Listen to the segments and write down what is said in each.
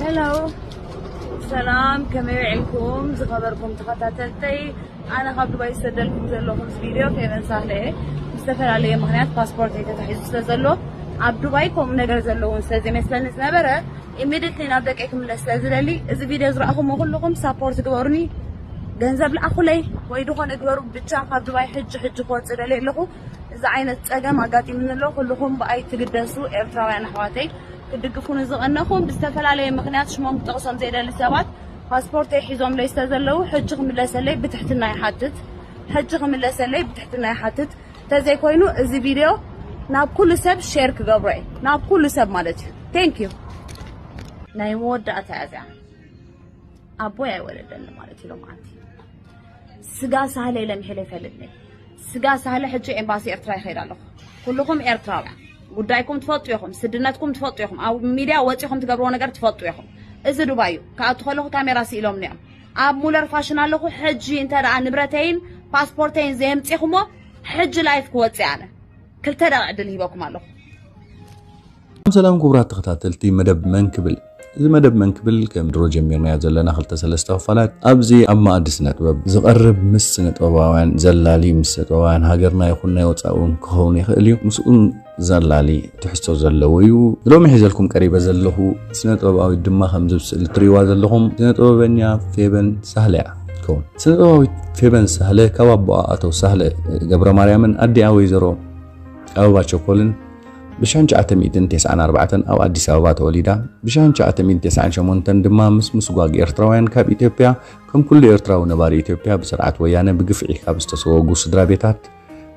ሄሎ፣ ሰላም፣ ከመይ ውዒልኩም ዝኸበርኩም ተኸታተልተይ? ኣነ ካብ ዱባይ ዝሰደልኩም ዘለኹ ምስ ቪድዮ ፌቨን ሳህለ እየ። ብዝተፈላለየ ምኽንያት ፓስፖርተይ ተታሒዙ ስለ ዘሎ፣ ኣብ ዱባይ ከምኡ ነገር ዘለውን ስለ ዘይመስለኒ ዝነበረ፣ ኢሚድትሊ ናብ ደቀይ ክምለስ ስለ ዝደሊ፣ እዚ ቪድዮ ዝረኣኹሞ ኩልኹም ሳፖርት ግበሩኒ። ገንዘብ ልኣኹለይ ወይ ዝኾነ ግበሩ፣ ብቻ ካብ ዱባይ ሕጂ ሕጂ ክወፅእ ደልየ ኣለኹ። እዚ ዓይነት ፀገም ኣጋጢሙኒ ኣሎ። ኩልኹም ብኣይ ትግደሱ ኤርትራውያን ኣሕዋተይ፣ ክትድግፉኒ ዝቐነኹም፣ ብዝተፈላለየ ምኽንያት ሽሞም ክጠቕሶም ዘይደሊ ሰባት ፓስፖርተይ ሒዞምለይ ስለ ዘለዉ፣ ሕጂ ክምለሰለይ ብትሕትና ይሓትት። ሕጂ ክምለሰለይ ብትሕትና ይሓትት። እንተዘይኮይኑ፣ እዚ ቪድዮ ናብ ኩሉ ሰብ ሼር ክገብሮ እየ። ናብ ኩሉ ሰብ ማለት እዩ። ቴንክ ዩ። ናይ መወዳእታ እያ እዚኣ። ኣቦይ ኣይወለደኒ ማለት እዩ። ሎማዓንቲ ስጋ ሳህለ ኢለ ምሒለ ይፈልጥኒ። ስጋ ሳህለ ሕጂ ኤምባሲ ኤርትራ ይኸይድ ኣለኹ። ኩልኹም ኤርትራውያን ጉዳይኩም ትፈልጡ ኢኹም፣ ስድነትኩም ትፈልጡ ኢኹም፣ ኣብ ሚድያ ወፂኹም ትገብርዎ ነገር ትፈልጡ ኢኹም። እዚ ዱባይ እዩ። ክኣቱ ከለኹ ካሜራ ስኢሎምኒ እዮም። ኣብ ሙለር ፋሽን ኣለኹ። ሕጂ እንተ ደኣ ንብረተይን ፓስፖርተይን ዘየምፂኹሞ፣ ሕጂ ላይፍ ክወፅእ ኣነ። ክልተ ደቂቕ ዕድል ሂበኩም ኣለኹ። ሰላም ክቡራት ተኸታተልቲ መደብ መን ክብል። እዚ መደብ መን ክብል ከም ድሮ ጀሚርናዮ ዘለና ክልተ ሰለስተ ክፋላት፣ ኣብዚ ኣብ መኣዲ ስነ ጥበብ ዝቐርብ ምስ ስነ ጥበባውያን ዘላሊ፣ ምስ ስነ ጥበባውያን ሃገርና ይኹን ናይ ወፃኢ እውን ክኸውን ይኽእል እዩ። ምስኡን ዘላሊ ትሕዝቶ ዘለዎ እዩ። ሎሚ ሒዘልኩም ቀሪበ ዘለኹ ስነ ጥበባዊት ድማ ከምዚ ኣብ ስእሊ ትሪእዋ ዘለኹም ስነ ጥበበኛ ፌበን ሳህለ እያ ትኸውን። ስነ ጥበባዊት ፌበን ሳህለ ካብ ኣቦኣ ኣቶ ሳህለ ገብረ ማርያምን ኣዲኣ ወይዘሮ ኣበባ ቸኮልን ብ ሽሕን ትሽዓተ ሚእትን ተስዓን ኣርባዕተን ኣብ ኣዲስ ኣበባ ተወሊዳ። ብ ሽሕን ትሽዓተ ሚእትን ተስዓን ሸሞንተን ድማ ምስ ምስጓግ ኤርትራውያን ካብ ኢትዮጵያ፣ ከም ኩሉ ኤርትራዊ ነባሪ ኢትዮጵያ፣ ብስርዓት ወያነ ብግፍዒ ካብ ዝተሰወጉ ስድራ ቤታት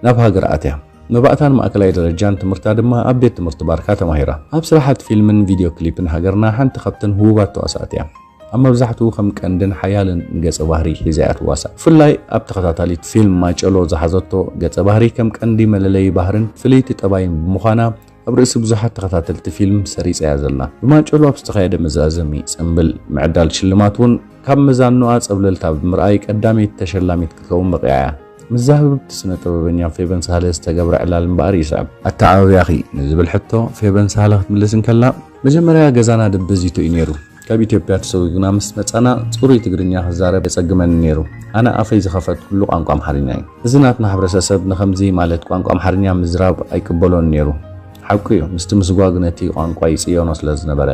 ናብ ሃገር ኣትያ። መባእታን ማእከላይ ደረጃን ትምህርታ ድማ ኣብ ቤት ትምህርቲ ባርካ ተማሂራ። ኣብ ስራሓት ፊልምን ቪድዮ ክሊፕን ሃገርና ሓንቲ ካብተን ህቡባት ተዋሳእቲ እያ። ኣብ መብዛሕትኡ ከም ቀንድን ሓያልን ገጸ ባህሪ ሒዛ እያ ትዋሳእ። ብፍላይ ኣብ ተኸታታሊት ፊልም ማጨሎ ዝሓዘቶ ገጸ ባህሪ ከም ቀንዲ መለለዪ ባህርን ፍልይቲ ጠባይን ብምዃና፣ ኣብ ርእሲ ብዙሓት ተኸታተልቲ ፊልም ሰሪጻ እያ ዘላ። ብማጨሎ ኣብ ዝተኻየደ መዛዘሚ ጽምብል ምዕዳል ሽልማት እውን ካብ መዛኖኣ ጸብለልታ ብምርኣይ ቀዳመይቲ ተሸላሚት ክትከውን በቒዓ እያ። ምስ ዛህብብቲ ስነ ጥበበኛ ፌበን ሳህለ ዝተገብረ ዕላል እምበኣር ይስዕብ። ኣተዓባብያኺ ንዝብል ሕቶ ፌበን ሳህለ ክትምልስ እንከላ፣ መጀመርያ ገዛና ደበዚቶ እዩ ነይሩ። ካብ ኢትዮጵያ ተሰጒግና ምስ መጻና ጽሩይ ትግርኛ ክዛረብ የጸግመኒ ነይሩ። ኣነ ኣፈይ ዝኸፈትኩሉ ቋንቋ ኣምሓርኛ እዩ። እዚ ናትና ሕብረተሰብ ንኸምዚ ማለት ቋንቋ ኣምሓርኛ ምዝራብ ኣይቅበሎን ነይሩ። ሓቁ እዩ፣ ምስቲ ምስጓግ ነቲ ቋንቋ ይጽየኖ ስለ ዝነበረ፣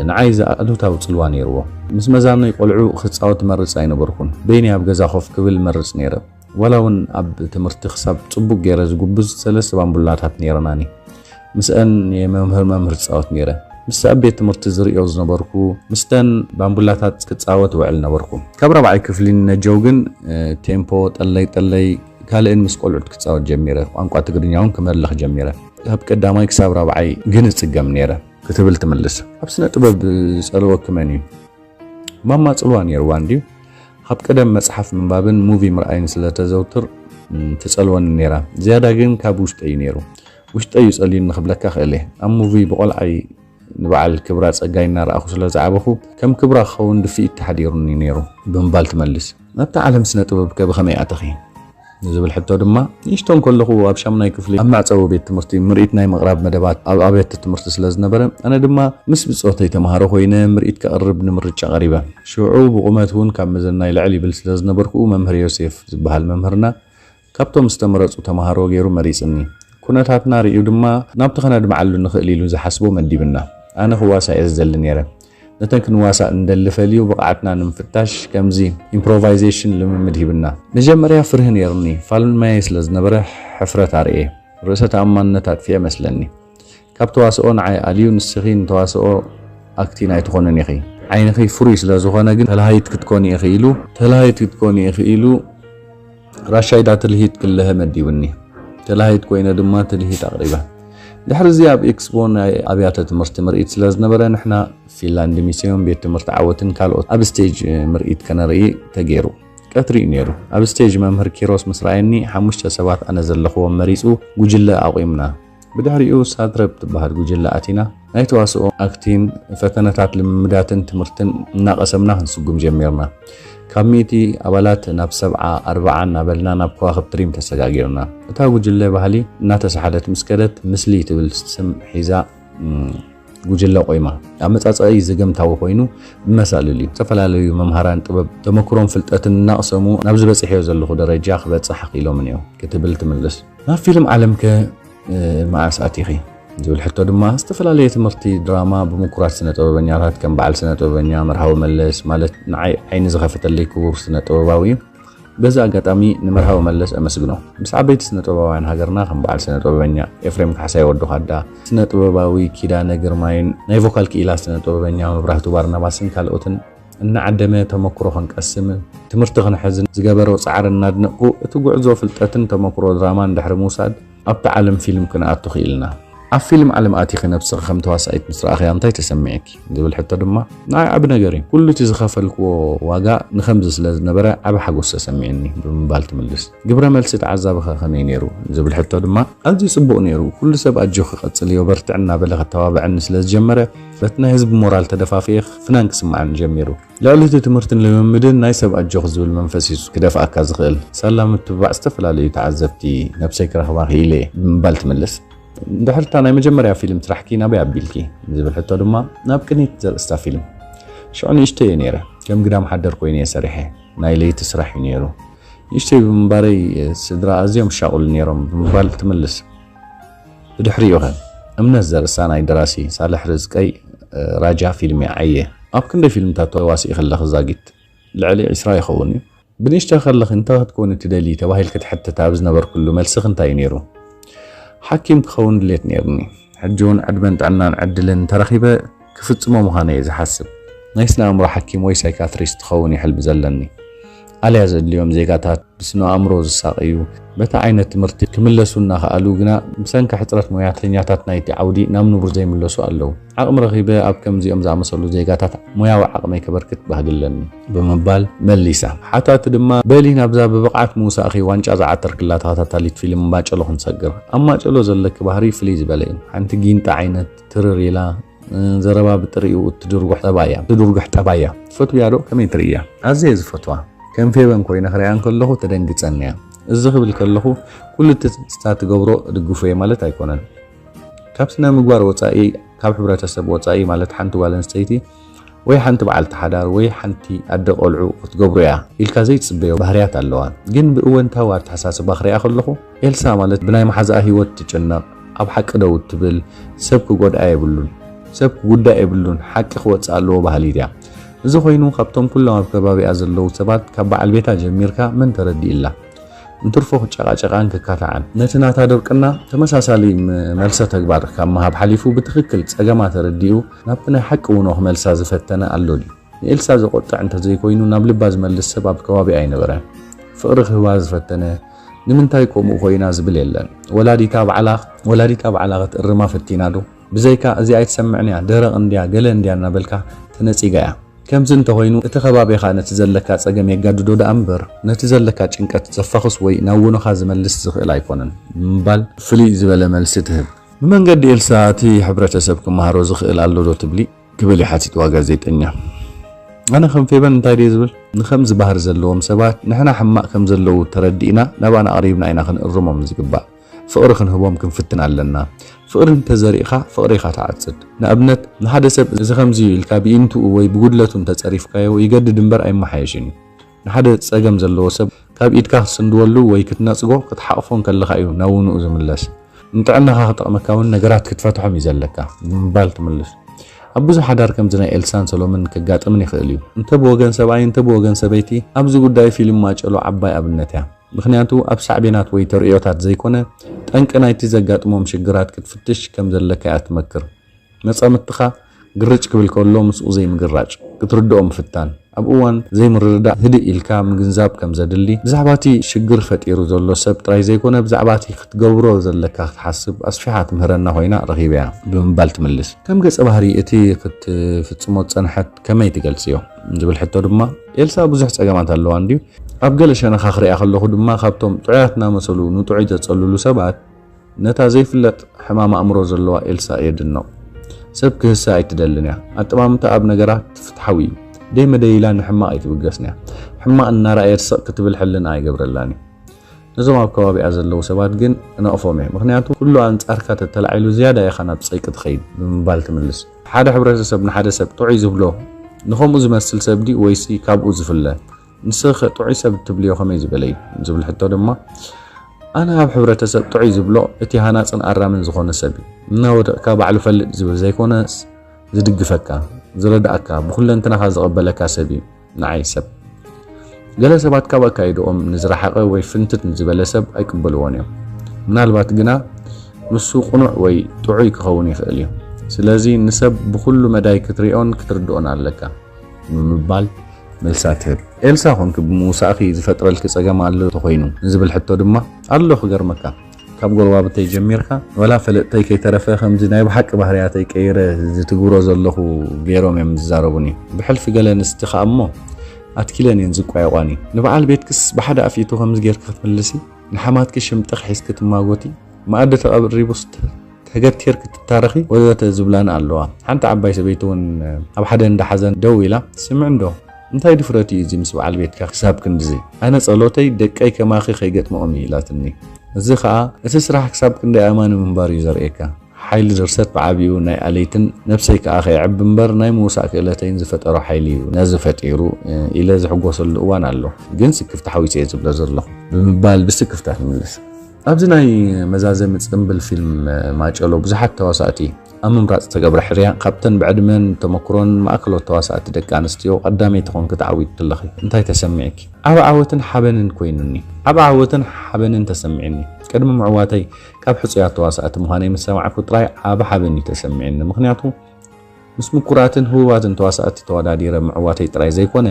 ንዓይ እዚ ኣሉታዊ ጽልዋ ነይርዎ። ምስ መዛኖይ ቆልዑ ክጻወት እመርጽ ኣይነበርኩን። በይነይ ኣብ ገዛ ኮፍ ክብል እመርጽ ነይረ። ዋላ እውን ኣብ ትምህርቲ ክሳብ ጽቡቕ ገይረ ዝጉብዝ ሰለስተ ባምቡላታት ነይረናኒ። ምስአን የመምህር መምህር ዝጻወት ነይረ። ምስ ኣብ ቤት ትምህርቲ ዝርእዮ ዝነበርኩ፣ ምስተን ባምቡላታት ክጻወት እውዕል ነበርኩ። ካብ ራብዓይ ክፍሊ ንነጀው ግን፣ እ፣ ቴምፖ፣ ጠለይ ጠለይ ካልእን ምስ ቆልዑት ክጻወት ጀሚረ። ቋንቋ ትግርኛ እውን ክመልኽ ጀሚረ። ካብ ቀዳማይ ክሳብ ራብዓይ ግን እጽገም ነይረ ክትብል ትምልስ። ኣብ ስነ ጥበብ ዝጸልወኪ መን እዩ? ማማ ጽልዋ ነይርዋ እንድዩ። ካብ ቀደም መጽሓፍ ምንባብን ሙቪ ምርኣይን ስለ ተዘውትር፣ ም፣ ትጸልወኒ ነይራ። ዝያዳ ግን ካብ ውሽጠይ እዩ ነይሩ። ውሽጠይ እዩ ጸልዩኒ ክብለካ ክእል እየ። ኣብ ሙቪ ብቆልዓይ ንበዓል ክብራ ጸጋይ እናረኣኹ ስለ ዝዓበኹ፣ ከም ክብራ ክኸውን ድፍኢት ተሓዲሩኒ ነይሩ ብምባል ትመልስ። ናብታ ዓለም ስነ ጥበብ ከ ብኸመይ ኣተኺ? ንዝብል ሕቶ ድማ፣ ንእሽቶ እንከለኹ ኣብ ሻምናይ ክፍሊ ኣብ መዕጸዊ ቤት ትምህርቲ ምርኢት ናይ ምቕራብ መደባት ኣብ ኣብያተ ትምህርቲ ስለ ዝነበረ፣ ኣነ ድማ ምስ ብጾተይ ተማሃሮ ኮይነ ምርኢት ከቕርብ ንምርጫ ቀሪበ። ሽዑ ብቑመት እውን ካብ መዘናይ ልዕል ይብል ስለ ዝነበርኩ፣ መምህር ዮሴፍ ዝበሃል መምህርና ካብቶም ዝተመረጹ ተማሃሮ ገይሩ መሪጽኒ። ኩነታትና ርእዩ ድማ ናብቲ ከነድምዓሉ ንኽእል ኢሉ ዝሓስቦ መዲብና። ኣነ ክዋሳእ እየ ዝደሊ ነይረ። ነተን ክንዋሳእ እንደሊ ፈልዩ ብቕዓትና ንምፍታሽ ከምዚ ኢምፕሮቫይዜሽን ልምምድ ሂብና። መጀመርያ ፍርሂ ነይሩኒ፣ ፋልማየ ስለ ዝነበረ ሕፍረት ኣርእየ። ርእሰ ተኣማንነት ኣጥፊኤ መስለኒ። ካብ ተዋስኦ ንዓይ ኣልዩ፣ ንስኺ ንተዋስኦ ኣክቲን ኣይትኾንን ኢኺ። ዓይንኺ ፍሩይ ስለ ዝኾነ ግን ተላሃይት ክትኮኒ ኢኺ ኢሉ፣ ተላሃይት ክትኮኒ ኢኺ ኢሉ ራሻይዳ ትልሂት ክልሀ መዲቡኒ። ተላሃይት ኮይነ ድማ ትልሂት ኣቕሪበ። ድሕሪ እዚ ኣብ ኤክስፖ ናይ ኣብያተ ትምህርቲ ምርኢት ስለ ዝነበረ ንሕና ፊንላንድ ሚስዮን፣ ቤት ትምህርቲ ዓወትን ካልኦት ኣብ ስቴጅ ምርኢት ከነርኢ ተገይሩ። ቀትሪ እዩ ነይሩ። ኣብ ስቴጅ መምህር ኪሮስ ምስ ረኣየኒ ሓሙሽተ ሰባት ኣነ ዘለኽዎም መሪጹ ጉጅለ ኣቑምና። ብድሕሪኡ ሳትረፕ ትበሃል ጉጅለ ኣቲና ናይ ተዋስኦ፣ ኣክቲን፣ ፈተነታት ልምምዳትን ትምህርትን እናቐሰምና ክንስጉም ጀሚርና። ካብ ሚእቲ ኣባላት ናብ ሰብዓ ኣርብዓ እናበልና ናብ ከዋኽብቲ ሪም ተሰጋጊርና። እታ ጉጅለ ባህሊ እናተሰሓለት ምስ ከደት፣ ምስሊ ትብል ስም ሒዛ፣ እም፣ ጉጅለ ቆይማ። ኣመጻጽኣይ ዘገምታዊ ኮይኑ ብመሳልል እዩ። ዝተፈላለዩ መምሃራን ጥበብ ተመክሮን ፍልጠትን እናቕሰሙ ናብዚ በጺሐዮ ዘለኹ ደረጃ ክበጽሕ ኣኽኢሎም እዮም ክትብል ትምልስ። ናብ ፊልም ዓለምከ መዓስ ኣቲኺ? ዝብል ሕቶ ድማ ዝተፈላለየ ትምህርቲ ድራማ ብምኩራት ስነ ጥበበኛታት ከም በዓል ስነ ጥበበኛ መርሃዊ መለስ ማለት ንዓይ ዓይኒ ዝኸፈተለይ ክቡር ስነ ጥበባዊ እዩ። በዚ ኣጋጣሚ ንመርሃዊ መለስ ኣመስግኖ። ምስ ዓበይቲ ስነ ጥበባውያን ሃገርና ከም በዓል ስነ ጥበበኛ ኤፍሬም ካሕሳይ ወዲ ኻዳ፣ ስነ ጥበባዊ ኪዳነ ግርማይን ናይ ቮካል ክኢላ ስነ ጥበበኛ መብራህቱ ባርናባስን ካልኦትን እናዓደመ ተመክሮ ክንቀስምን ትምህርቲ ክንሕዝን ዝገበሮ ጻዕሪ እናድነቕኩ፣ እቲ ጉዕዞ ፍልጠትን ተመክሮ ድራማን ድሕሪ ምውሳድ ኣብቲ ዓለም ፊልም ክንኣቱ ክኢልና። ኣብ ፊልም ዓለም ኣቲኺ ነብስኺ ከም ተዋሳኢት ምስ ረኣኽያ እንታይ ተሰሚዕኪ? ዝብል ሕቶ ድማ ንዓይ ዓቢ ነገር እዩ። ኩሉ እቲ ዝኸፈልክዎ ዋጋ ንኸምዚ ስለ ዝነበረ ዓቢ ሓጎስ ተሰሚዕኒ ብምባል ትምልስ። ግብረ መልሲ ተዓዛብኸ ከመይ ነይሩ? ዝብል ሕቶ ድማ ኣዝዩ ጽቡቕ ነይሩ። ኩሉ ሰብ ኣጆኺ ቀጽልዮ በርትዕ እናበለ ከተባብዐኒ ስለ ዝጀመረ በቲ ናይ ህዝቢ ሞራል ተደፋፊኤ ፍናን ክስምዓኒ ጀሚሩ። ልዕሊ እቲ ትምህርትን ልምምድን ናይ ሰብ ኣጆኺ ዝብል መንፈስ እዩ ክደፍኣካ ዝኽእል። ሳላ ምትብባዕ ዝተፈላለዩ ተዓዘብቲ ነብሰይ ክረኽባ ክኢለ እየ ብምባል ትምልስ። ድሕርታ ናይ መጀመርያ ፊልም ስራሕኪ ናበይ ኣቢልኪ? ዝብል ሕቶ ድማ ናብ ቅኒት ዘርእስታ ፊልም። ሽዑ ንእሽተይ እየ ነይረ። ከም ግዳም ሓደር ኮይነ እየ ሰሪሐ። ናይ ለይቲ ስራሕ እዩ ነይሩ። ንእሽተይ ብምንባረይ ስድራ ኣዝዮም ይሻቕሉ ነይሮም ብምባል ትምልስ። ብድሕሪኡ ኸ? እምነት ዘርእስታ ናይ ደራሲ ሳልሕ ርዝቀይ ራጃ ፊልም እየ ዓየ። ኣብ ክንደይ ፊልምታት ተዋሲእኺ ኣለኺ ዛጊት? ልዕሊ ዕስራ ይኸውን እዩ። ብንእሽተይ ከለኺ እንታይ ክትኮኒ ትደልዪ ተባሂልኪ ትሕተቲ ኣብ ዝነበርክሉ መልስኺ እንታይ እዩ ነይሩ? ሓኪም ክኸውን ድሌት ነይሩኒ። ሕጂ እውን ዕድመን ጥዕናን ዕድልን እንተረኺበ ክፍጽሞ ምዃነ እየ ዝሓስብ። ናይ ስነ ኣእምሮ ሓኪም ወይ ሳይካትሪስት ክኸውን እዩ ሕልሚ ዘለኒ። ኣልያ ዘድልዮም ዜጋታት ብስነ ኣእምሮ ዝሳቐዩ በቲ ዓይነት ትምህርቲ ክምለሱ እናኸኣሉ ግና ብሰንኪ ሕጽረት ሞያተኛታት ናይቲ ዓውዲ ናብ ንቡር ዘይምለሱ ኣለዉ። ዓቕሚ ረኺበ ኣብ ከምዚኦም ዝኣመሰሉ ዜጋታት ሞያዊ ዓቕመይ ከበርክት ባህጊ ኣለኒ ብምባል መሊሳ። ሓታቲ ድማ በሊ ናብዛ ብብቕዓት ምውሳእኺ ዋንጫ ዝዓተርክላ ተኸታታሊት ፊልም ማጨሎ ክንሰግር። ኣብ ማጨሎ ዘለኪ ባህሪ ፍልይ ዝበለ እዩ። ሓንቲ ጊንጣ ዓይነት ትርር ኢላ ዘረባ ብጥሪኡ እትድርጉሕ ጠባያ እትድርጉሕ ጠባያ ትፈትውያ ዶ? ከመይ ትርእያ? ኣዝየ ዝፈትዋ። ከም ፌበን ኮይነ ክሪኣ እንከለኹ ተደንግጸኒ እያ። እዚ ክብል ከለኹ ኩሉ እቲ ንሳ ትገብሮ እድግፎ እየ ማለት ኣይኮነን። ካብ ስነ ምግባር ወጻኢ፣ ካብ ሕብረተሰብ ወጻኢ ማለት ሓንቲ ጓል ኣንስተይቲ ወይ ሓንቲ በዓልቲ ሓዳር ወይ ሓንቲ ኣደ ቆልዑ ክትገብሮ እያ ኢልካ ዘይትጽበዮ ባህርያት ኣለዋ። ግን ብእወንታዊ ኣተሓሳስባ ክሪኣ ከለኹ ኤልሳ ማለት ብናይ መሓዛኣ ህይወት ትጭነቕ፣ ኣብ ሓቂ ደው እትብል፣ ሰብ ክጎድኣ የብሉን፣ ሰብ ክጉዳእ የብሉን፣ ሓቂ ክወጽእ ኣለዎ በሃሊት እያ። እዚ ኮይኑ ካብቶም ኩሎም ኣብ ከባቢኣ ዘለዉ ሰባት ካብ በዓል ቤታ ጀሚርካ መን ተረዲእላ? እንትርፎ ክጨቃጨቃን ክካታዓን። ነቲ ናታ ድርቅና ተመሳሳሊ ም-፣ መልሰ ተግባር ካብ ምሃብ ሓሊፉ ብትኽክል ጸገማ ተረዲኡ ናብቲ ናይ ሓቂ ውኖ ክመልሳ ዝፈተነ ኣሎ ድዩ? ንኤልሳ ዘቆጥዕ እንተዘይኮይኑ ናብ ልባ ዝመልስ ሰብ ኣብ ከባቢኣ ኣይነበረን። ፍቕሪ ክህባ ዝፈተነ ንምንታይ ከምኡ ኮይና ዝብል የለን። ወላዲታ ባዕላ ወላዲታ ባዕላ ክትእርማ ፈቲና ዶ? ብዘይካ እዚኣ ኣይትሰምዕን እያ፣ ደረቕ እንድያ፣ ገለ እንድያ እናበልካ ተነጺጋ እያ። ከምዚ እንተኾይኑ እቲ ከባቢኻ ነቲ ዘለካ ጸገም የጋድዶ ደኣ እምበር ነቲ ዘለካ ጭንቀት ዘፋኹስ ወይ ናብ ውኖኻ ዝመልስ ዝኽእል ኣይኮነን ብምባል ፍልይ ዝበለ መልሲ ትህብ። ብመንገዲ ኤልሳ እቲ ሕብረተሰብ ክመሃሮ ዝኽእል ኣሎ ዶ ትብሊ? ክብል እዩ ሓቲትዋ ጋዜጠኛ። ኣነ ከም ፌበን እንታይ ድየ ዝብል? ንኸምዚ ባህሪ ዘለዎም ሰባት ንሕና ሕማቕ ከም ዘለዉ ተረዲእና ናባና ኣቕሪብና ኢና ክንእርሞም ዝግባእ። ፍቕሪ ክንህቦም ክንፍትን ኣለና። ፍቕሪ እንተዘሪእኻ ፍቕሪ ኢኻ ትዓጽድ። ንኣብነት ንሓደ ሰብ እዚ ከምዚ እዩ ኢልካ ብኢንትኡ ወይ ብጉድለቱ እንተጸሪፍካዮ ይገድድ እምበር ኣይመሓየሽን እዩ። ንሓደ ጸገም ዘለዎ ሰብ ካብ ኢድካ ክትስንድወሉ ወይ ክትነጽጎ ክትሓቕፎ እንከለኻ እዩ ናብ ውንኡ ዝምለስ። ንጥዕናኻ ክጠቕመካ እውን ነገራት ክትፈትሖም እዩ ዘለካ ብምባል ትምልስ። ኣብ ብዙሕ ሓዳር ከምዚ ናይ ኤልሳን ሰሎምን ከጋጥምን ይኽእል እዩ። እንተ ብወገን ሰብኣይ እንተ ብወገን ሰበይቲ ኣብዚ ጉዳይ ፊልም ማጨሎ ዓባይ ኣብነት እያ። ምኽንያቱ ኣብ ሳዕቤናት ወይ ተርእዮታት ዘይኮነ ጠንቂ ናይቲ ዘጋጥሞም ሽግራት ክትፍትሽ ከም ዘለካ እያ ትመክር። መጻምድትኻ ግርጭ ክብል ከሎ ምስኡ ዘይምግራጭ፣ ክትርድኦ ምፍታን፣ ኣብ እዋን ዘይምርድዳእ ህድእ ኢልካ ምግንዛብ ከም ዘድሊ፣ ብዛዕባ እቲ ሽግር ፈጢሩ ዘሎ ሰብ ጥራይ ዘይኮነ ብዛዕባ እቲ ክትገብሮ ዘለካ ክትሓስብ ኣስፊሓ ትምህረና ኮይና ረኺበያ ብምባል ትምልስ። ከም ገጸ ባህሪ እቲ ክትፍጽሞ ዝጸንሐት ከመይ ትገልጽዮ? ዝብል ሕቶ ድማ ኤልሳ ብዙሕ ጸገማት ኣለዋ እንድዩ። ኣብ ገለ ሸነኻ ክሪኣ ከለኹ ድማ ካብቶም ጥዑያት እናመሰሉ ንጥዑይ ዘጸልሉ ሰባት ነታ ዘይፍለጥ ሕማም ኣእምሮ ዘለዋ ኤልሳ የድንቕ። ሰብ ክህሳ ኣይትደልን እያ። ኣጠማምታ ኣብ ነገራት ፍትሓዊ እዩ። ደይ መደይ ኢላ ንሕማቕ ኣይትብገስን እያ። ሕማቕ እናረኣየት ስቕ ክትብል ሕልንኣ ኣይገብረላን እዩ። ነዞም ኣብ ከባቢኣ ዘለዉ ሰባት ግን እነቕፎም እየ። ምኽንያቱ ኩሉ ኣንጻርካ ተተላዒሉ ዝያዳ ኢኻ ናብ ጸይቂ ትኸይድ ብምባል ትምልስ። ሓደ ሕብረተሰብ ንሓደ ሰብ ጥዑይ ዝብሎ ንኸምኡ ዝመስል ሰብ ድዩ ወይሲ ካብኡ ዝፍለ? ንስኺ ጥዑይ ሰብ እትብልዮ ከመይ ዝበለ እዩ? ዝብል ሕቶ ድማ፣ ኣነ ኣብ ሕብረተሰብ ጥዑይ ዝብሎ እቲ ሃናጽን ኣራምን ዝኾነ ሰብ እዩ። እናወደቕካ ባዕሉ ፈልጥ ዝብል ዘይኮነስ ዝድግፈካ፣ ዝረድኣካ፣ ብኹለንትናኻ ዝቐበለካ ሰብ እዩ ንዓይ ሰብ። ገለ ሰባት ካብ ኣካይድኦም ንዝረሓቐ ወይ ፍንትት ንዝበለ ሰብ ኣይቅበልዎን እዮም። ምናልባት ግና ንሱ ቅኑዕ ወይ ጥዑይ ክኸውን ይኽእል እዩ። ስለዚ ንሰብ ብኹሉ መዳይ ክትሪኦን ክትርድኦን ኣለካ ብምባል መልሳ ትህብ። ኤልሳ ኮንክ ብምውሳእኺ ዝፈጥረልኪ ጸገም ኣሎ ተኾይኑ ንዝብል ሕቶ ድማ ኣሎ። ክገርመካ፣ ካብ ጎረባብተይ ጀሚርካ ወላ ፈለጥተይ ከይተረፈ ከምዚ ናይ ብሓቂ ባህርያተይ ቀይረ ዝትግብሮ ዘለኹ ገይሮም እዮም ዝዛረቡኒ። ብሕልፊ ገለ ኣንስቲ ከኣ እሞ ኣትኪለን እየን ዝቋየቋኒ። ንበዓል ቤትክስ ብሓደ ኣፍ ኢቱ ከምዚ ጌርኪ ክትምልሲ፣ ንሓማትኪ ሽምጥኽ ሒዝኪ ትማጎቲ፣ መኣዲ ተቐሪቡስ ተገቲርኪ ትታረኺ ወዘተ ዝብላን ኣለዋ። ሓንቲ ዓባይ ሰበይቲ እውን ኣብ ሓደ እንዳ ሓዘን ደው ኢላ፣ "ስምዕ እንዶ፣ እንታይ ድፍረት እዩ እዚ ምስ በዓል ቤትካ ክሳብ ክንድዚ? ኣነ ጸሎተይ ደቀይ ከማኺ ከይገጥምኦም እዩ" ኢላትኒ። እዚ ኸኣ እቲ ስራሕ ክሳብ ክንደይ ኣማኒ ምንባር እዩ ዘርእየካ። ሓይሊ ድርሰት ብዓቢኡ ናይ ኣለይትን ነብሰይ ከኣ ከየዕቢ እምበር ናይ ምውሳእ ክእለተይን ዝፈጠሮ ሓይሊ እዩ ነዚ ፈጢሩ፣ እ፣ ኢለ ዝሕጎሰሉ እዋን ኣሎ። ግን ስክፍታ ሓዊሰ እየ ዝብሎ ዘለኹ ብምባል ብስክፍታ ትምልስ። ኣብዚ ናይ መዛዘሚ ጽምብል ፊልም ማጨሎ ብዙሓት ተዋሳእቲ ኣብ ምምራጽ ዝተገብረ ሕርያ፣ ካብተን ብዕድመን ተመክሮን ማእከሎት ተዋሳእቲ ደቂ ኣንስትዮ ቀዳመይቲ ኮንኪ ተዓዊትኪ ኣለኺ። እንታይ ተሰሚዕኪ? ዓቢ ዓወትን ሓበንን ኮይኑኒ። ዓቢ ዓወትን ሓበንን ተሰሚዕኒ። ቅድሚ ምዕዋተይ ካብ ሕጹያት ተዋሳእቲ ምዃነይ ምስ ሰማዕኩ ጥራይ ዓቢ ሓበን እዩ ተሰሚዕኒ። ምኽንያቱ ምስ ምኩራትን ህቡባትን ተዋሳእቲ ተወዳዲረ ምዕዋተይ ጥራይ ዘይኮነ፣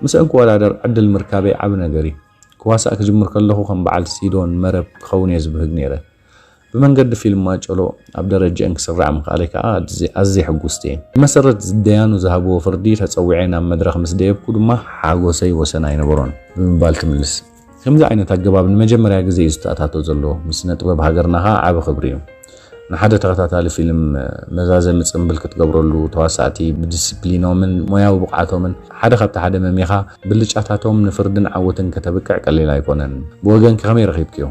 ምስአን ክወዳደር ዕድል ምርካበይ ዓቢ ነገር እዩ። ክዋሳእ ክጅምር ከለኹ ከም በዓል ሲዶን መረብ ክኸውን እየ ዝብህግ ነይረ። ብመንገዲ ፊልም ማጨሎ ኣብ ደረጃአን ክስራዕ ምኽኣለይ ከኣ ኣዝየ፣ ኣዝየ ሕጉስቲ እየ። ብመሰረት ደያኑ ዝሃብዎ ፍርዲ ተጸዊዐ ናብ መድረኽ ምስ ደየብኩ ድማ ሓጎሰይ ወሰን ኣይነበሮን ብምባል ትምልስ። ከምዚ ዓይነት ኣገባብ ንመጀመርያ ግዜ እዩ ዝተኣታቶ ዘሎ። ምስ ስነ ጥበብ ሃገርና ከኣ ዓቢ ክብሪ እዩ። ንሓደ ተኸታታሊ ፊልም መዛዘሚ ጽምብል ክትገብረሉ፣ ተዋሳእቲ ብዲስፕሊኖምን ሞያዊ ብቕዓቶምን ሓደ ካብቲ ሓደ መሚኻ ብልጫታቶም ንፍርድን ዓወትን ከተብቅዕ ቀሊል ኣይኮነን። ብወገንኪ ከመይ ረኺብክዮ?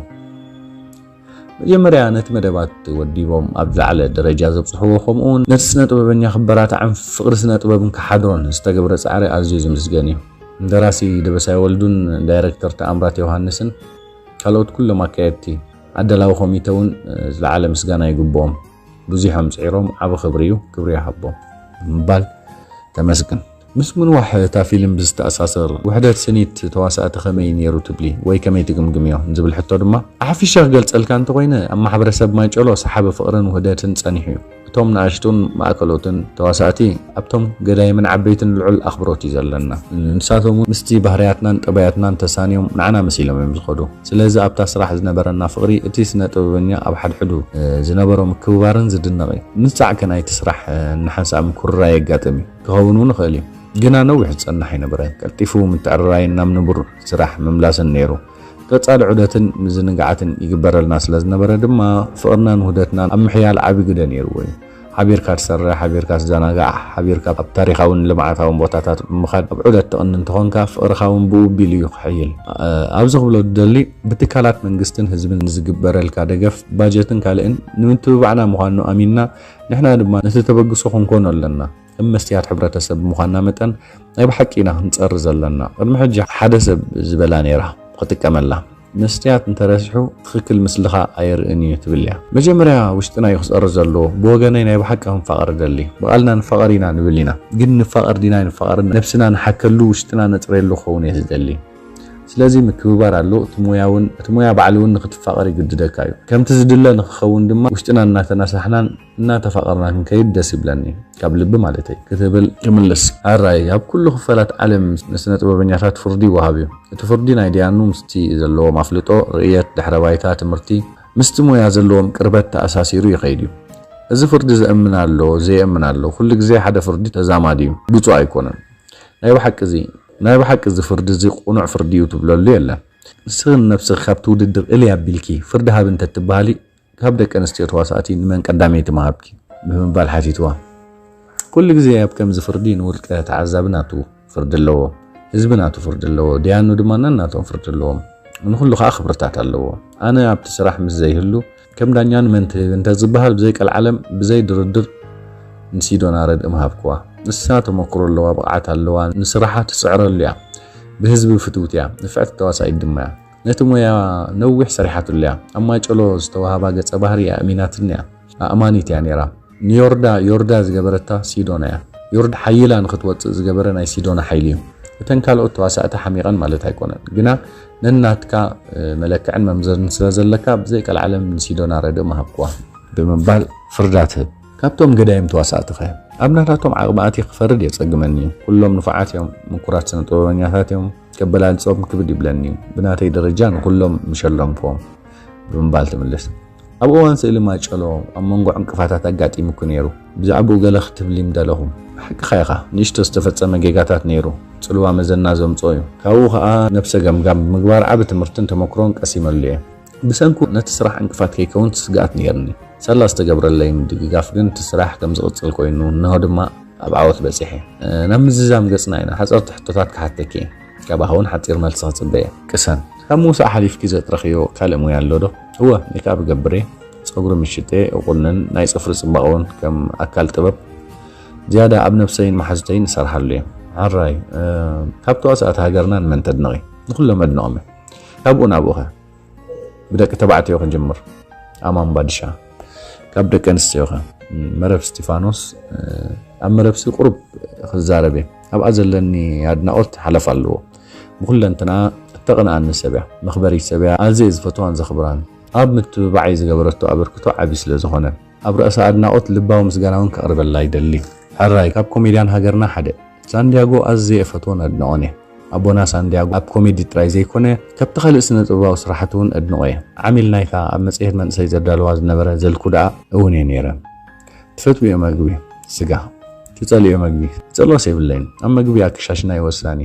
መጀመርያ ነቲ መደባት ወዲቦም ኣብ ዝለዓለ ደረጃ ዘብጽሕዎ፣ ከምኡውን ነቲ ስነ ጥበበኛ ክበራትዕን ፍቕሪ ስነ ጥበብን ክሓድሮን ዝተገብረ ጻዕሪ ኣዝዩ ዝምስገን እዩ። ደራሲ ደበሳይ ወልዱን ዳይረክተር ተኣምራት ዮሃንስን ካልኦት ኩሎም ኣካየድቲ ኣዳላዊ ኮሚተ እውን ዝለዓለ ምስጋና ይግብኦም። ብዙሖም ጽዒሮም፣ ዓቢ ክብሪ እዩ፣ ክብሪ ይሃቦም ብምባል ተመስግን። ምስ ምንዋሕ እታ ፊልም ብዝተኣሳሰር ውሕደት ስኒት ተዋሳእቲ ከመይ ነይሩ ትብሊ ወይ ከመይ ትግምግምዮ ንዝብል ሕቶ ድማ፣ ኣሓፊሸ ክገልጸልካ እንተኾይነ ኣብ ማሕበረሰብ ማይጨሎ ሰሓቢ ፍቕርን ውህደትን ጸኒሑ እዩ። እቶም ንኣሽቱን ማእከሎትን ተዋሳእቲ ኣብቶም ገዳይምን ዓበይትን ልዑል ኣኽብሮት እዩ ዘለና። ንሳቶም እውን ምስቲ ባህርያትናን ጠባያትናን ተሳንዮም ንዓና መሲሎም እዮም ዝኸዱ። ስለዚ ኣብታ ስራሕ ዝነበረና ፍቕሪ እቲ ስነ ጥበበኛ ኣብ ሓድሕዱ፣ እ፣ ዝነበሮ ምክብባርን ዝድነቕ እዩ። ንሳዕ ከ ናይቲ ስራሕ፣ እ፣ ንሓንሳእ ምኩርራይ የጋጥም እዩ። ክኸውን እውን ይኽእል እዩ። ግና ነዊሕ ዝጸንሕ ኣይነበረን። ቀልጢፉ ምትዕርራይን ናብ ንቡር ስራሕ ምምላስን ነይሩ። ቀጻሊ ዑደትን ምዝንጋዓትን ይግበረልና ስለ ዝነበረ ድማ ፍቕርናን ውህደትናን ኣብ ምሕያል ዓቢ ግደ ነይርዎ እዩ። ሓቢርካ ትሰርሕ፣ ሓቢርካ ትዘናጋዕ፣ ሓቢርካ ኣብ ታሪኻውን ልምዓታውን ቦታታት ብምኻድ ኣብ ዑደት ትቕኒ እንተኾንካ ፍቕርኻ እውን ብኡ ኣቢሉ እዩ ክሕይል። እ፣ ኣብዚ ክብሎ ዝደሊ ብትካላት መንግስትን ህዝብን ንዝግበረልካ ደገፍ፣ ባጀትን ካልእን ንምትብባዕና ምዃኑ ኣሚንና ንሕና ድማ ነቲ ተበግሶ ክንኮኖ ኣለና። ከም መስትያት ሕብረተሰብ ብምዃንና መጠን ናይ ብሓቂ ኢና ክንጸሪ ዘለና። ቅድሚ ሕጂ ሓደ ሰብ ዝበላ ነይራ ክጥቀመላ። መስትያት እንተረሲሑ ትኽክል ምስልኻ ኣየርእን እዩ ትብል እያ። መጀመርያ ውሽጥና እዩ ክጸሪ ዘለዎ። ብወገነይ ናይ ብሓቂ ክንፋቐር እደሊ። ብቓልና ንፋቐር ኢና ንብል ኢና። ግን ንፋቐር ዲና ኣይንፋቐርን ነብስና ንሓከሉ ውሽጥና ነጽርየሉ ክኸውን እየ ዝደሊ። ስለዚ ምክብባር ኣሎ። እቲ ሞያ እውን፣ እቲ ሞያ ባዕሉ እውን ንክትፋቐር ይግድደካ እዩ። ከምቲ ዝድለ ንክኸውን ድማ ውሽጥና እናተናሳሕናን እናተፋቐርና ክንከይድ ደስ ይብለኒ። ካብ ልቢ ማለተይ ክትብል ትምልስ። ኣራይ ኣብ ኩሉ ክፈላት ዓለም ንስነ ጥበበኛታት ፍርዲ ይወሃብ እዩ። እቲ ፍርዲ ናይ ዲያኑ ምስቲ ዘለዎም ኣፍልጦ፣ ርእየት፣ ድሕረ ባይታ፣ ትምህርቲ፣ ምስቲ ሞያ ዘለዎም ቅርበት ተኣሳሲሩ ይኸይድ እዩ። እዚ ፍርዲ ዘእምን ኣሎ፣ ዘየእምን ኣሎ፣ ኩሉ ግዜ ሓደ ፍርዲ ተዛማዲ እዩ፣ ብፁዕ ኣይኮነን። ናይ ብሓቂ እዚ፣ ናይ ብሓቂ እዚ ፍርዲ እዚ ቅኑዕ ፍርዲ እዩ ትብለሉ የለን። ንስኺ ንነብስኺ ካብቲ ውድድር እልይ ኣቢልኪ ፍርዲ ሃቢ እንተትበሃሊ፣ ካብ ደቂ ኣንስትዮ ተዋሳእቲ ንመን ቀዳመይቲ ምሃብኪ? ብምባል ሓቲትዋ። ኩሉ ግዜ ኣብ ከምዚ ፍርዲ ንውልቀ ተዓዛቢ ናቱ ፍርዲ ኣለዎ፣ ህዝቢ ናቱ ፍርዲ ኣለዎ፣ ዲያኑ ድማ ነናቶም ፍርዲ ኣለዎም። ንኹሉ ከኣ ክብርታት ኣለዎ። ኣነ ኣብቲ ስራሕ ምስ ዘይህሉ ከም ዳኛ ንመን ትህብ እንተዝበሃል ብዘይ ቀልዓለም፣ ብዘይ ድርድር ንሲዶና ረድእ ምሃብክዋ። ንሳ ተመክሮ ኣለዋ፣ ብቕዓት ኣለዋ፣ ንስራሓ ትጽዕረሉ እያ። ብህዝቢ ፍትውቲ እያ፣ ንፍዕቲ ተዋሳኢት ድማ እያ። ነቲ ሞያ ነዊሕ ሰሪሓትሉ እያ። ኣብ ማይጨሎ ዝተዋህባ ገጸ ባህሪ ኣእሚናትኒ እያ። ኣእማኒት እያ ነይራ። ንዮርዳ ዮርዳ ዝገበረታ ሲዶና እያ። ዮርዳ ሓይላ ንኽትወጽእ ዝገበረ ናይ ሲዶና ሓይሊ እዩ። እተን ካልኦት ተዋሳእቲ ሓሚቐን ማለት ኣይኮነን፣ ግና ነናትካ መለክዕን መምዘንን ስለ ዘለካ ብዘይ ቀልዓለም ንሲዶና ረድእ ምሃብክዋ ብምባል ፍርዳ ትህብ። ካብቶም ገዳይም ተዋሳእቲ ኸ? ኣብ ናታቶም ዓቕሚ ኣትየ ክፈርድ የጸግመኒ እዩ። ኩሎም ንፉዓት እዮም፣ ምኩራት ስነ ጥበበኛታት እዮም። ከበላልጾም ክብድ ይብለኒ እዩ። ብናተይ ደረጃ ንኹሎም ምሸለምክዎም ብምባል ትምልስ። ኣብ እዋን ስእሊ ማጨሎ ኣብ መንጎ ዕንቅፋታት ኣጋጢሙኪ ነይሩ። ብዛዕባኡ ገለ ክትብሊ ምደለኹ። ሓቅኻ ኢኻ፣ ንእሽቶ ዝተፈጸመ ጌጋታት ነይሩ። ጽልዋ መዘና ዘምጽኦ እዩ። ካብኡ ኸኣ ነብሰ ገምጋም ብምግባር ዓቢ ትምህርትን ተመክሮን ቀሲመሉ እየ። ብሰንኩ ነቲ ስራሕ ዕንቅፋት ከይከውን ስግኣት ነይርኒ። ሳላ ዝተገብረለይ ምድግጋፍ ግን እቲ ስራሕ ከም ዝቕጽል ኮይኑ፣ እንሆ ድማ ኣብ ዓወት በጺሐ። ናብ ምዝዛም ገጽና ኢና። ሓጸርቲ ሕቶታት ክሓተኪ እየ። ካባኻ እውን ሓጺር መልሲ ክጽበ እየ። ቅሰን። ካብ ምውሳእ ሓሊፍኪ ዘጥረኽዮ ካልእ ሞያ ኣሎ ዶ? እወ፣ ሜክኣፕ እገብር እየ። ጸጉሪ ምሽጥ እየ፣ እቑንን ናይ ጽፍሪ ጽባቐ እውን ከም ኣካል ጥበብ ዝያዳ ኣብ ነብሰይን መሓዙተይን እሰርሓሉ እየ። ሕራይ፣ እ፣ ካብ ተዋሳእቲ ሃገርና ንመን ተድንቒ? ንኹሎም ኣድንቖም እየ። ካብኡ ናብኡ ኸ? ብደቂ ተባዕትዮ ክንጅምር። ኣማን ባድሻ። ካብ ደቂ ኣንስትዮኸ? መረብ እስጢፋኖስ። ኣብ መረብሲ ቁሩብ ክዛረብ እየ። ኣብኣ ዘለኒ ኣድናቖት ሓለፍ ኣለዎ። ብኹለንትና እተቕንኣኒ ሰብ እያ። መኽበሪት ሰብ እያ። ኣዝየ ዝፈትዋን ዘኽብራን። ኣብ ምትብባዓይ ዝገበረቶ ኣበርክቶ ዓቢ ስለ ዝኾነ፣ ኣብ ርእሲ ኣድናቖት ልባዊ ምስጋና እውን ከቕርበላ ይደሊ። ሕራይ፣ ካብ ኮሜድያን ሃገርና ሓደ። ሳንዲያጎ ኣዝየ እፈትዎን ኣድንቖን እየ። ኣቦና ሳንዲያጎ ኣብ ኮሜዲ ጥራይ ዘይኮነ፣ ካብቲ ካልእ ስነ ጥበባዊ ስራሓቱ እውን ኣድንቖ እየ። ዓሚል ናይታ ኣብ መጽሔት መንእሰይ ዘዳልዋ ዝነበረ ዘልኩ ደኣ እውን እየ ነይረ። ትፈትውዮ መግቢ? ስጋ። ትጸልእዮ መግቢ? ትጸልኦስ የብለይን። ኣብ መግቢ ኣክሻሽናይ ወሳኒ።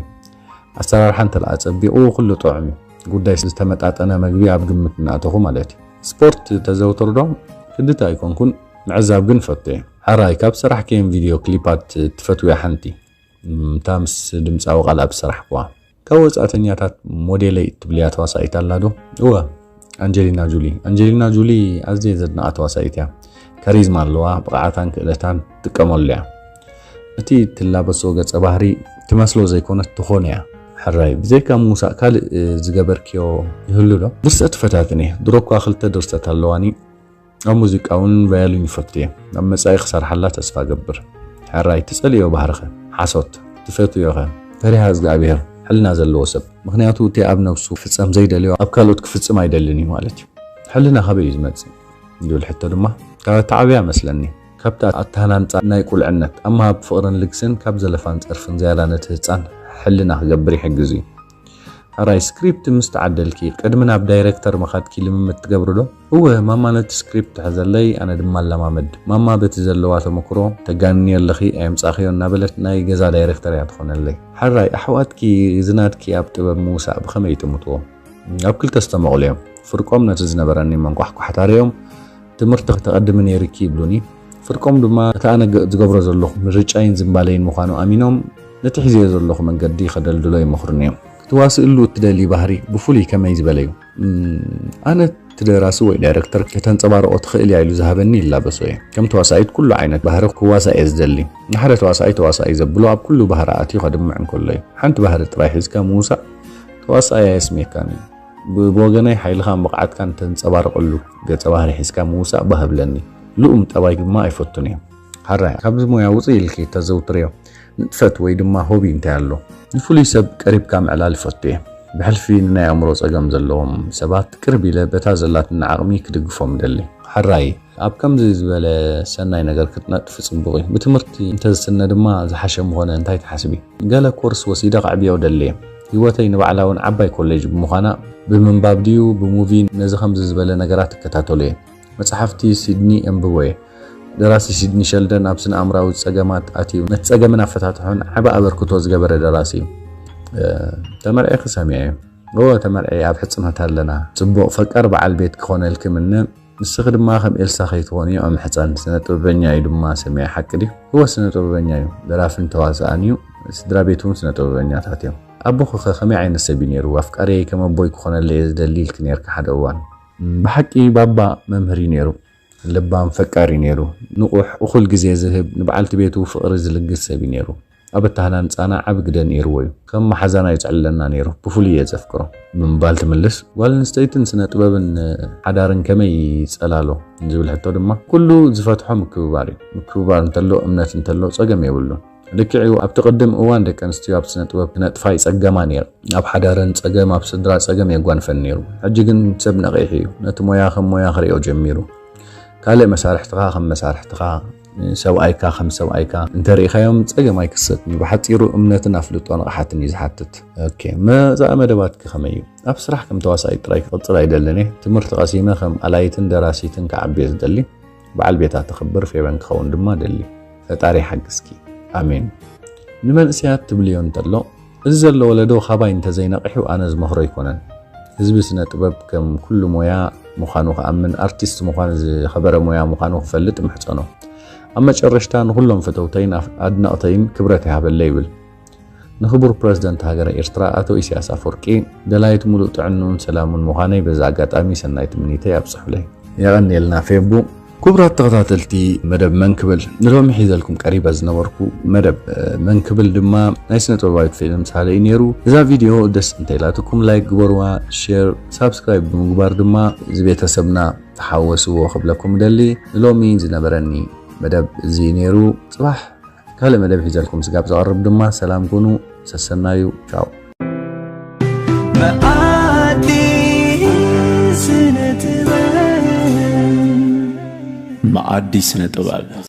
ኣሰራርሓ እንተ ደኣ ጸቢቑ፣ ኩሉ ጥዑም እዩ። ጉዳይ ዝተመጣጠነ መግቢ ኣብ ግምት እናእተኹ ማለት እዩ። ስፖርት ተዘውትር ዶ? ክድቲ ኣይኮንኩን፣ ምዕዛብ ግን እፈቱ እየ። ሕራይ፣ ካብ ዝሰራሕክየን ቪድዮ ክሊፓት ትፈትውያ ሓንቲ? እታ ምስ ድምጻዊ ቃልኣብ ዝሰራሕክዋ። ካብ ወጻእተኛታት ሞዴለይ እትብልያ ተዋሳኢት ኣላ ዶ? እወ፣ ኣንጀሊና ጁሊ። ኣንጀሊና ጁሊ ኣዝየ ዘድንቓ ተዋሳኢት እያ። ካሪዝማ ኣለዋ፣ ብቕዓታን ክእለታን ትጥቀመሉ እያ። እቲ ትላበሶ ገጸ ባህሪ ትመስሎ ዘይኮነት ትኾን እያ። ሕራይ፣ ብዘይካ ምውሳእ ካልእ፣ እ፣ ዝገበርክዮ ይህሉ ዶ? ድርሰት ፈታትን እየ። ድሮ እኳ ክልተ ድርሰት ኣለዋኒ። ኣብ ሙዚቃ እውን ቫዮሊን ይፈቱ እየ። ኣብ መጻኢ ክሰርሓላ ተስፋ እገብር። ሕራይ፣ ትጸልእዮ ባህርኸ? ሓሶት። ትፈትውዮኸ? ፈሪሃ እግዚኣብሔር፣ ሕልና ዘለዎ ሰብ። ምኽንያቱ እቲ ኣብ ነብሱ ክፍጸም ዘይደልዮ ኣብ ካልኦት ክፍጽም ኣይደልን እዩ ማለት እዩ። ሕልና ካበይ እዩ ዝመጽእ? ዝብል ሕቶ ድማ ካብ ኣተዓብያ መስለኒ። ካብቲ ኣተሃናንጻ ናይ ቁልዕነት፣ ኣብ ምሃብ ፍቕርን ልግስን ካብ ዘለፋን ጸርፍን ዝያዳ ነቲ ህጻን ሕልና ክገብር ይሕግዝ እዩ። ሕራይ፣ ስክሪፕት ምስ ተዓደልኪ ቅድሚ ናብ ዳይረክተር ምኻድኪ ልምምድ ትገብሪ ዶ? እወ፣ ማማ ነቲ ስክሪፕት ትሕዘለይ፣ ኣነ ድማ ኣለማመድ። ማማ በቲ ዘለዋ ተመክሮ፣ "ተጋንኒ ኣለኺ፣ ኣየምጻእኽዮ" እናበለት ናይ ገዛ ዳይረክተር እያ ትኾነለይ። ሕራይ፣ ኣሕዋትኪ፣ ዝናድኪ ኣብ ጥበብ ምውሳእ ብኸመይ ትምትዎ? ኣብ ክልተ ዝተመቕሉ እዮም። ፍርቆም ነቲ ዝነበረኒ መንቋሕቋሕታ ርእዮም፣ "ትምህርቲ ከተቐድሚ ነይርኪ" ይብሉኒ። ፍርቆም ድማ እቲ ኣነ ገ-፣ ዝገብሮ ዘለኹ ምርጫይን ዝንባለይን ምዃኑ ኣሚኖም፣ ነቲ ሒዘዮ ዘለኹ መንገዲ ከደልድሎ ይመኽሩኒ እዮም። ክትዋስእሉ እትደሊ ባህሪ ብፍሉይ ከመይ ዝበለ እዩ? እም፣ ኣነ እቲ ደራሲ ወይ ዳይረክተር ከተንጸባርቖ ትኽእል እያ ኢሉ ዝሃበኒ ይላበሶ እየ። ከም ተዋሳኢት ኩሉ ዓይነት ባህሪ ክዋሳእ እየ ዝደሊ። ንሓደ ተዋሳኣይ ተዋሳኣይ ዘብሎ ኣብ ኩሉ ባህሪ ኣትዩ ከድምዕ እንከሎ እዩ። ሓንቲ ባህሪ ጥራይ ሒዝካ ምውሳእ ተዋሳኣይ ኣየስምየካን እዩ። ብ-፣ ብወገነይ ሓይልኻን ብቕዓትካን ተንጸባርቐሉ ገጸ ባህሪ ሒዝካ ምውሳእ ባህ እብለኒ። ልኡም ጠባይ ድማ ኣይፈቱን እየ። ሕራይ፣ ካብዚ ሞያ ውጽእ ኢልኪ ተዘውትርዮ ንጥፈት ወይ ድማ ሆቢ እንታይ ኣሎ? ንፍሉይ ሰብ ቀሪብካ ምዕላል ይፈቱ እየ። ብሕልፊ ንናይ ኣእምሮ ጸገም ዘለዎም ሰባት ቅርብ ኢለ በታ ዘላትኒ ዓቕሚ ክድግፎም እደሊ። ሕራይ፣ ኣብ ከምዚ ዝበለ ሰናይ ነገር ክትነጥፊ ጽቡቕ እዩ። ብትምህርቲ እንተዝስነ ድማ ዝሓሸ ምኾነ፣ እንታይ ትሓስቢ? ገለ ኮርስ ወሲደ ከዕብዮ እደሊ እየ። ህይወተይ ንባዕላ እውን ዓባይ ኮሌጅ ብምዃና፣ ብምንባብ ድዩ ብሙቪ ነዚ ከምዚ ዝበለ ነገራት እከታተሎ እየ። መጽሓፍቲ ሲድኒ የንብቦ እየ። ደራሲ ሲድኒ ሸልደን ኣብ ስነ ኣእምራዊ ጸገማት ኣትዩ ነቲ ጸገምን ኣፈታትሖን ዓቢ ኣበርክቶ ዝገበረ ደራሲ እዩ። እ፣ ተመርዒኺ ሰሚዐ እየ። እወ፣ ተመርዕየ፣ ኣብ ሕጽኖት ኣለና። ጽቡቕ ፈቃር በዓል ቤት ክኾነልኪ ምነ። ንስኺ ድማ ከም ኤልሳ ከይትኾኒ እምሕጸን። ስነ ጥበበኛ እዩ ድማ ሰሚዐ፣ ሓቂ ድዩ? እወ፣ ስነ ጥበበኛ እዩ። ደራፍን ተዋሳእን እዩ። ስድራ ቤቱ እውን ስነ ጥበበኛታት እዮም። ኣቦኺ ኸ ከመይ ዓይነት ሰብ እዩ ነይሩ? ኣፍቃሪየይ ከም ኣቦይ ክኾነለይ እየ ዝደሊ ኢልኪ ነይርኪ ሓደ እዋን። ብሓቂ ባባ መምህር እዩ ነይሩ። ለባም ፈቃር እዩ ነይሩ። ንቑሕ፣ እኹል ግዜ ዝህብ፣ ንበዓልቲ ቤቱ ፍቕሪ ዝልግስ ሰብ እዩ ነይሩ። ኣብ ኣተሃናንጻና ዓቢ ግደ ነይርዎ እዩ። ከም መሓዛና እዩ ዝዕልለና ነይሩ። ብፍሉይ እየ ዘፍቅሮ። ብምባል ትምልስ። ጓል ኣንስተይትን ስነ ጥበብን ሓዳርን ከመይ ይጸላሎ? ዝብል ሕቶ ድማ ኩሉ ዝፈትሖ ምክብባር እዩ። ምክብባር እንተሎ፣ እምነት እንተሎ ጸገም የብሉን። ልክዕ እዩ፣ ኣብቲ ቅድም እዋን ደቂ ኣንስትዮ ኣብ ስነ ጥበብ ክነጥፋ ይጸገማ ነይሩ። ኣብ ሓዳረን ጸገም፣ ኣብ ስድራ ጸገም የጓንፈን ነይሩ። ሕጂ ግን ሰብ ነቒሑ እዩ። ነቲ ሞያ ከም ሞያ ክሪኦ ጀሚሩ። ካልእ መሳርሕትኻ ከም መሳርሕትኻ፣ ሰብኣይካ ከም ሰብኣይካ እንተሪኢኻዮም ጸገም ኣይክሰትን እዩ። ብሓጺሩ እምነትን ኣፍልጦ ንቕሓትን እዩ ዝሓትት። ኦኬ፣ መጻኢ መደባትኪ ከመይ እዩ? ኣብ ስራሕ ከም ተዋሳኢት ጥራይ ክቕጽል ኣይደልን እየ። ትምህርቲ ቀሲመ ከም ኣላይትን ደራሲትን ክዓቢ እየ ዝደሊ። በዓል ቤታ ተኽብር ፌበን ክኸውን ድማ ደሊ። ፈጣሪ ይሓግዝኪ። ኣሜን። ንመንእሰያት ትብልዮ እንተሎ፣ እዚ ዘሎ ወለዶ ካባይ እንተዘይነቒሑ ኣነ ዝመኽሮ ኣይኮነን። ህዝቢ ስነ ጥበብ ከም ኩሉ ሞያ ምዃኑ ክኣምን፣ ኣርቲስት ምዃን ዝኸበረ ሞያ ምዃኑ ክፈልጥ እምሕጸኖ። ኣብ መጨረሽታ ንኹሎም ፈተውተይን ኣፍ-፣ ኣድነቕተይን ክብረት ይሃበለይ ይብል። ንክቡር ፕረዚደንት ሃገረ ኤርትራ ኣቶ ኢሳያስ ኣፈወርቂ፣ ደላይት ሙሉእ ጥዕንኡን ሰላሙን ምዃነይ በዚ ኣጋጣሚ ሰናይ ትምኒተይ ኣብጽሑለይ። የቐንየልና ፌቡ። ክቡራት ተኸታተልቲ መደብ መን ክብል፣ ንሎሚ ሒዘልኩም ቀሪበ ዝነበርኩ መደብ፣ እ፣ መን ክብል ድማ ናይ ስነ ጥበባዊት ፌቨን ሳህለ እዩ ነይሩ። እዛ ቪድዮ ደስ እንተኢላትኩም ላይክ ግበርዋ፣ ሼር፣ ሳብስክራይብ ብምግባር ድማ እዚ ቤተሰብና ተሓወስዎ ክብለኩም ደሊ። ንሎሚ ዝነበረኒ መደብ እዚ እዩ ነይሩ። ጽባሕ ካልእ መደብ ሒዘልኩም ስጋብ ዝቐርብ ድማ ሰላም ኩኑ። ሰሰናዩ። ቻው። መኣዲ ስነ ጥበብ። መኣዲ ስነ ጥበብ።